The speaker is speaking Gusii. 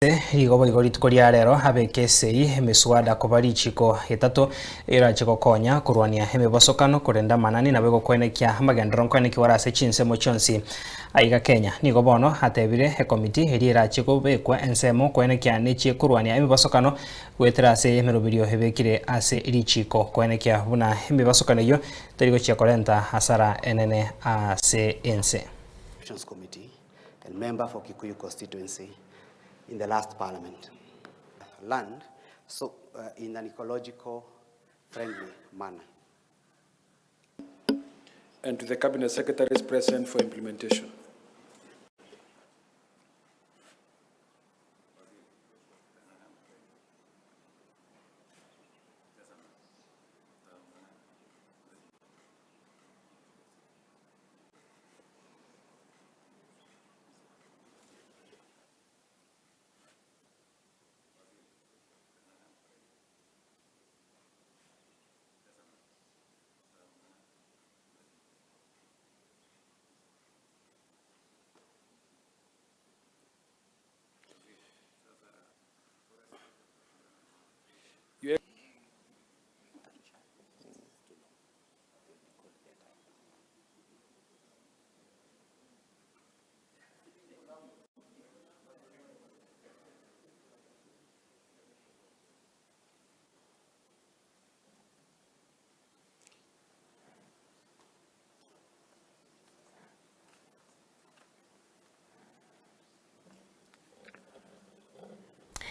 Ase igo boigo rituko ria rero abeke esegi emeswada koba richiko etato erache gokonya korwania emebasokano korende amanani nabo egokoenekia amagenderero nkoenekigwa are ase chinsemo chionsi aiga Kenya. Nigo bono atebire ekomiti eria erache kobekwa ensemo koenekia nechie korwania emebasokano goetera ase emeroberio ebekire ase richiko koenekia buna emebasokano eyio teri gochia korenta hasara enene ase ense. Committee and member for Kikuyu constituency in the last parliament. Land so in an ecological friendly manner. And to the Cabinet Secretaries present for implementation.